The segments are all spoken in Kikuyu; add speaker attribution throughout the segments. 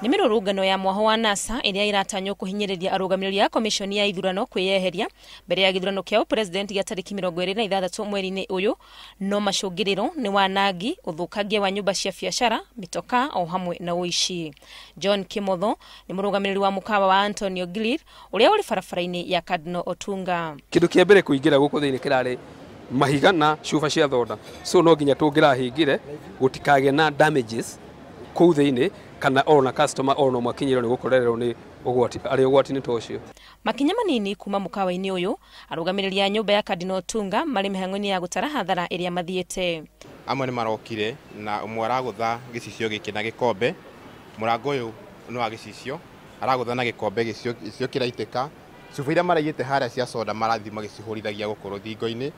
Speaker 1: Nĩ mĩrũrũngano ya mwaho wa NASA ĩrĩa ĩratanywo kũhinyĩrĩria arũgamĩrĩri a komishoni ya ithurano kwĩyeheria mbere ya gĩthurano kĩa ũpresident gĩa tarĩki 26 mweri-inĩ ũyũ, no macũngĩrĩro nĩ wanangi, ũthũkangia wa nyũmba cia biacara, mĩtokaa o hamwe na ũici. John Kimotho nĩ mũrũgamĩrĩri wa mũkawa wa Antonio Grill ũrĩa ũrĩ barabara-inĩ ya Cardinal Otunga.
Speaker 2: Kĩndũ kĩa mbere kũingĩra gũkũ thĩinĩ kĩrarĩ mahiga na cuba cia thonda, so no nginya tũngĩrahingire gũtikagĩe na damages kũu thĩinĩ, kana ona customer ona mwakinyĩrwo nĩ gũkorererwo nĩ ũgwati arĩ ũgwati-inĩ ta ũcio.
Speaker 1: Makinya manini kuma mũkawa-inĩ ũyũ, arũgamĩrĩri a nyũmba ya Cardinal Otunga marĩ mĩhang'o-inĩ ya gũtara hathara ĩrĩa mathiĩte.
Speaker 3: Amwe nĩ marokire na ũmwe aragũtha gĩcicio gĩkĩ na gĩkombe, mũrango ũyũ nĩ wa gĩcicio, aragũtha na gĩkombe gĩcicio kĩraitĩka, cuba iria maraigĩte harĩa cia soda marathiĩ magĩcihũrithagia gũkũ rũthingo-inĩ,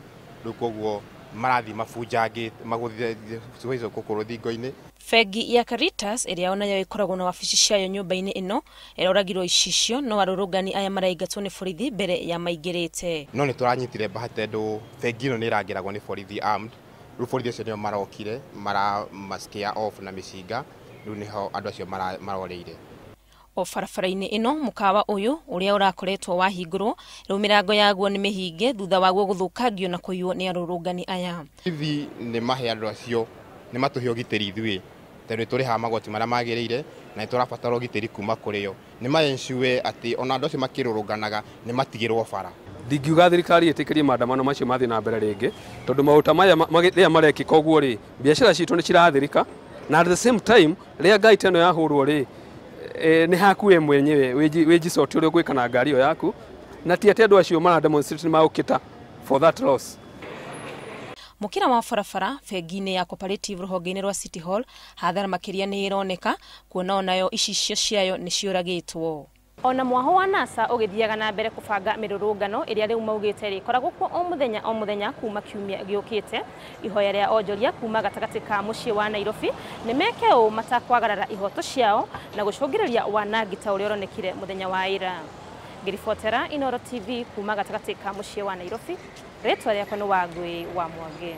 Speaker 3: rĩu koguo marathiĩ mabunjangĩte magũthithia cuba icio gũkũ rũthingo-inĩ.
Speaker 1: Bengi ya Caritas ĩrĩa onayo ĩkoragwo na wabici ciayo nyũmba-inĩ ĩno ĩroragirwo icicio, no arũrũngani aya maraingatwo nĩ borithi mbere ya maingĩrĩte.
Speaker 3: No nĩ tũranyitire bahati tondũ bengi ĩno nĩ ĩrangĩragwo nĩ borithi armed, rĩu borithi acio nĩo marokire mara scare off na mĩcinga, rĩu nĩho andũ acio marorĩire.
Speaker 1: O barabara-inĩ ĩno mũkawa ũyũ ũrĩa ũrakoretwo wahingũrwo rĩu mĩrango yaguo nĩ mĩhinge thutha waguo gũthũkangio na kũiywo nĩ arũrũngani aya.
Speaker 3: Borithi nĩ mahe andũ acio nĩ matũhe ũgitĩri ithuĩ tondũ nĩ tũrĩhaga magoti marĩa magĩrĩire na nĩ tũrabatara ũgitĩri kuma kũrĩ o. Nĩ ma ensure atĩ ona andũ acio makĩrũrũnganaga nĩ matigĩrwo bara.
Speaker 2: Ndingiuga thirikari ĩtĩkĩrie maandamano macio mathiĩ na mbere rĩngĩ, tondũ maũta maya rĩrĩa marekĩka ũguo rĩ, biacara citũ nĩ cirathirika, na at the same time rĩrĩa ngari ta ĩno yahũrwo rĩ, nĩ haku we mwenyewe wĩnjicoti ũrĩa ũgwĩka na ngari ĩyo yaku, na ti atĩ andũ acio mara demonstrate nĩ magũkĩta for that loss.
Speaker 1: Mũkĩra wa barabara bengi-inĩ ya Cooperative rũhonge-inĩ rwa City Hall hathara makĩria nĩ ĩroneka kuona onayo icicio ciayo nĩ ciũragĩtwo. Ona mwaho wa NASA ũgĩthiaga na mbere kũbanga mĩrũrũngano ĩrĩa rĩu maugĩte rĩkoragwo kuo o mũthenya o mũthenya kuma kiumia gĩũkĩte. Ihoya rĩa onjoria kuma gatagatĩ ka mũciĩ wa Nairobi nĩ meke ũũ matakwagarara ihoto ciao na gũcũngĩrĩria wanangi ta ũrĩa ũronekire mũthenya wa ira. Ngĩribotera Inooro TV kuma gatagatĩ ka mũciĩ wa Nairobi, rĩtwa rĩakwa nĩ Wangui wa Mwangi.